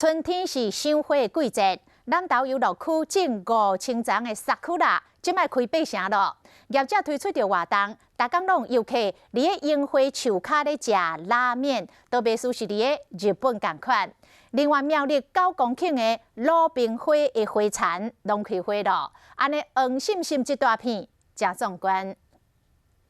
春天是賞花的季節，南投遊樂區種5000叢的桜，這擺開八成咯。業者推出著活動，逐工攏有遊客佇咧櫻花樹跤咧食拉麵，都袂輸是佇咧日本仝款。另外，苗栗9公頃的魯冰花的花田攏開花咯，按呢黃滲滲一大片，誠壯觀。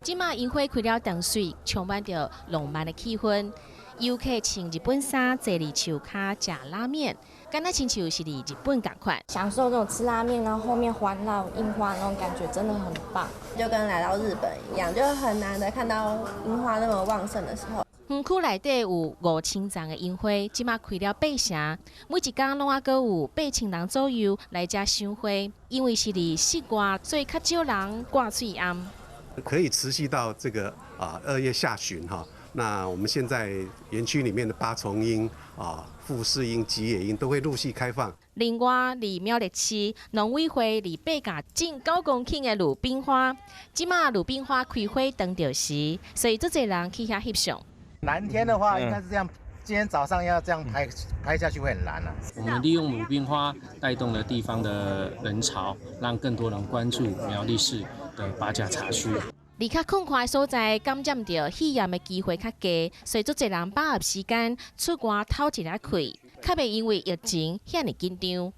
這馬櫻花開了當媠，充滿著浪漫的氣氛。遊客穿日本衫，坐佇樹跤食拉麵，敢若親像是佇日本仝款。享受這種吃拉麵，然後後面環繞櫻花那種感覺，真的很棒，就跟來到日本一樣，就很難得看到櫻花那麼旺盛的時候。園區內底有5000叢的櫻花，這馬開了八成，每一工攏猶閣有8000人左右來遮賞花。因為是佇室外，所以較少人掛喙罨。可以持續到這個2月下旬哈。那我們現在園區裡面的八重櫻啊、富士櫻、吉野櫻都會陸續開放。另外，佇苗栗市農委會佇八甲種9公頃的魯冰花，這馬魯冰花開花當著時，所以足濟人去遐翕相。藍天的話，應該是這樣。今天早上要這樣拍拍下去會很藍啊。我們利用魯冰花帶動了地方的人潮，讓更多人關注苗栗市的八甲茶區。佇較空曠的所在，感染著肺炎的機會較低，所以足濟人把握時間出外透一下氣，較袂因為疫情遐爾緊張。